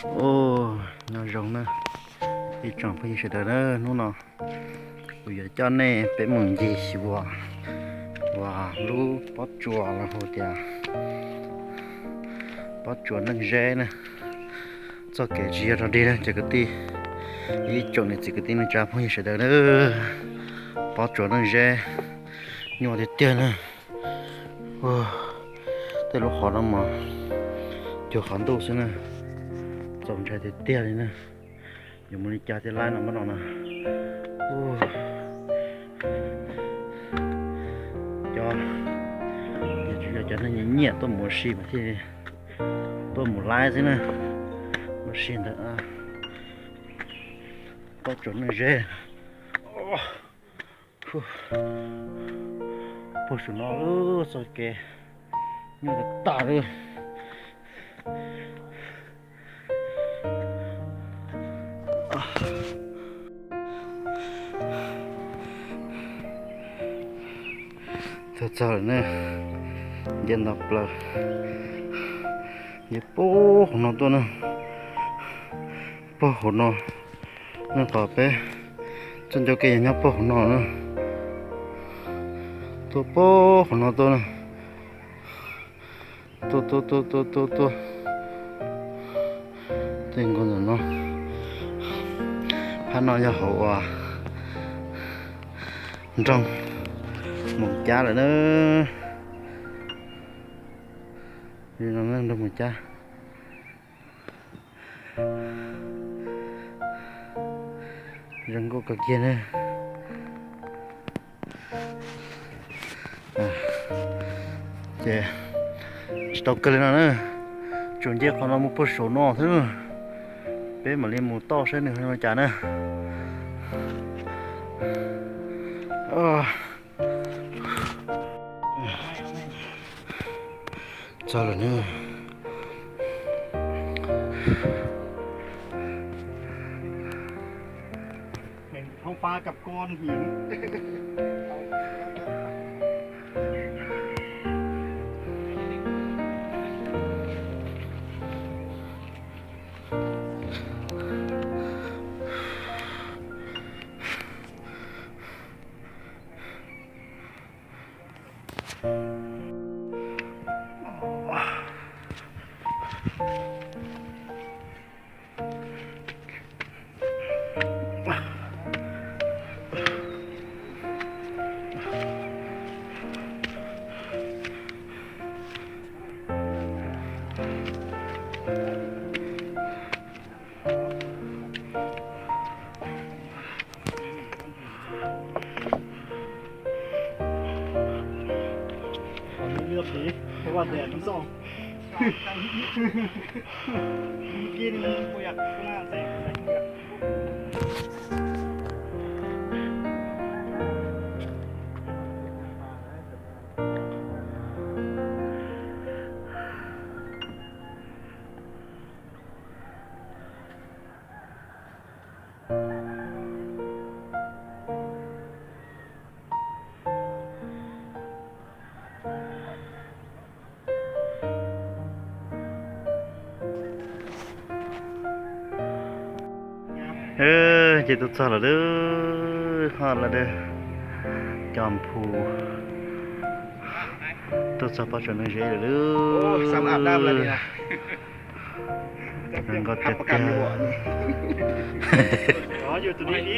Ua, nyob zoo na ib tsoom phooj ywg sawv daws na, hnub no kuv yuav coj nej peb mus ncig xyuas uas lub pob tsuas los hu tias pob tsuas Neej Zeb na. Txoj kev tsis yog rog dig na cov kwv tij, ib tsoom niam txiv kwv tij neej tsa phooj ywg sawv daws na. Pob tsuas Neej Zeb nyuaj tiag tiag na. Tej lub qhov no mas cuag qhov ntuj xwb na, txaus ntshai tiag tiag li na. Yuav mus li cas thiaj laib no npab no na. Cov, yuav tsum yog cov neeg nyiam nyiam tuaj mus ua si mas thiaj tuaj mus laib xwb na. Ua si ntawm pob tsuas Neej Zeb puag saum no lub txoj kev nyuaj tas tas li. Txog txog lawm ne, nce ntau plaws, nce puag hauv no tuaj na, puag hauv no. Nej qhov peb txoj ncauj kev yog nyob puag hauv no na, tuaj puag hauv no tuaj na. Tuaj tuaj tuaj tuaj tuaj tuaj, tej nkaus ntawm no. Phab no yog hauv uas nroog Moos Cab lawm na. Nroog Moos Cab zoo nkauj kawg kiag na. Ces tsis tau kawg li no na, tsuas nce qhov no mus puag saum no xwb. Peb mam li mus toj saib nws zoo li cas na. Txog lawm na. Ces tuaj txog lawm, ho lawm, cov phu tuaj txog pob tsuas Neej Zeb lawm. Zoo nkauj tiag tiag.